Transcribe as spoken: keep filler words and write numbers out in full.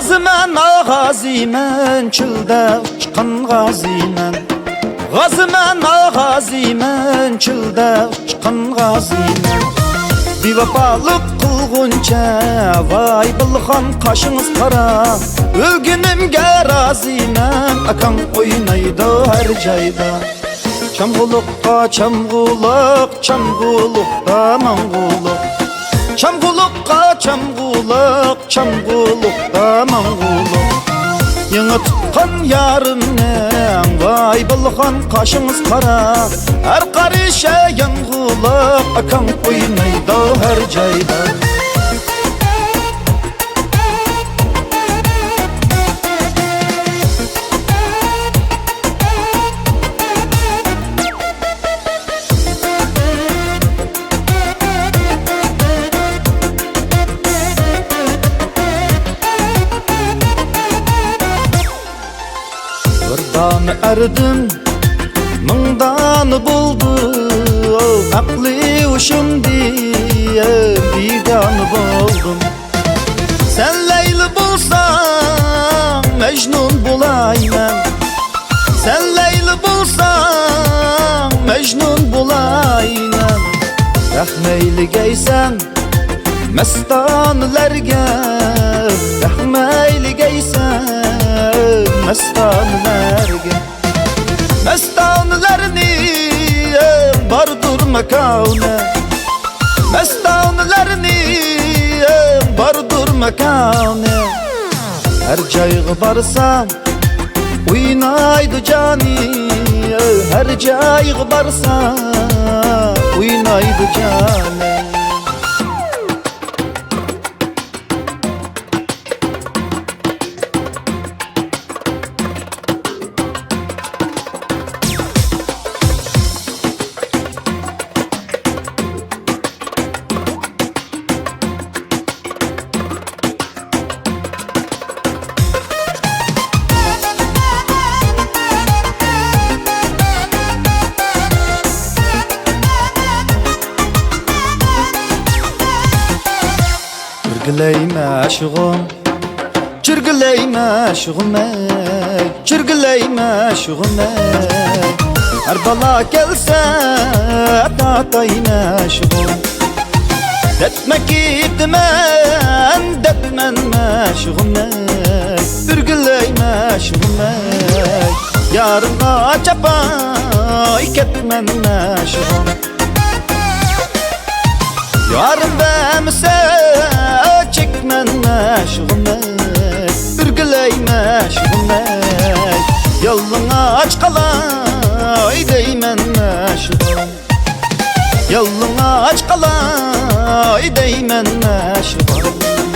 غازىمەن، ئا غازىمەن، چۆلدە ئۇچقان غازىمەن. غازىمەن، ئا غازىمەن، چۆلدە ئۇچقان غازىمەن. بىۋاپالىق قىلغۇنچە، ۋاي بىلخان قاشىڭىز قارا. ئۆلگىنىمگە رازىمەن، ئاكاڭ ئوينايدۇ ھەر جايدا. چامغۇلۇققا چامغۇلۇق، چامغۇلۇقتا ماڭغۇلۇق. چامغۇلۇققا چامغۇلۇق، چامغۇلۇقتا ماڭغۇلۇق. يېڭى تۇتقان يارىمنىڭ ۋاي بولغان قاشىڭىز قارا. ھەر قارىشى ياڭغۇلۇق، ئاكاڭ ئوينايدۇ ھەر جايدا. بىر دانە ئەردىن مىڭ دانە بولدى، ئەقلى ھوشۇمدىن بىگانە بولدۇم. سەن لەيلى بولساڭ، مەجنۇن بولايمەن. سەن لەيلى بولساڭ، مەجنۇن بولايمەن. رەھمەيلىگەيسەن مەستانىلەرگە، رەھمەيلىگەيسەن مەستانىلەرگە. مەستانىلەرنىڭ باردۇر ماكانى، مەستانىلەرنىڭ باردۇر ماكانى. ھەر جايغا بارسا ئوينايدۇ جانى، ھەر جايغا بارسا ئوينايدۇ جانى. ئۈرگۈلەي مەشۇقۇم، چۈرگۈلەي مەشۇقۇم ئەي، چۈرگۈلەي مەشۇقۇم ئەي. ھەر بالا كەلسە تاتاي مەشۇقۇم. دەتمەك ئېيتىمەن، دەتمەن مەشۇقۇم ئەي، ئۈرگۈلەي مەشۇقۇم ئەي. يارىڭغا چاپاي كەتمەن مەشۇقۇم. يارىم بەرمىسە چەكمەن مەشۇقۇم ئەي، ئۈرگۈلەي مەشۇقۇم ئەي. يالىڭاچ قالاي دەيمەن مەشۇقۇم. يالىڭاچ قالاي دەيمەن مەشۇقۇم.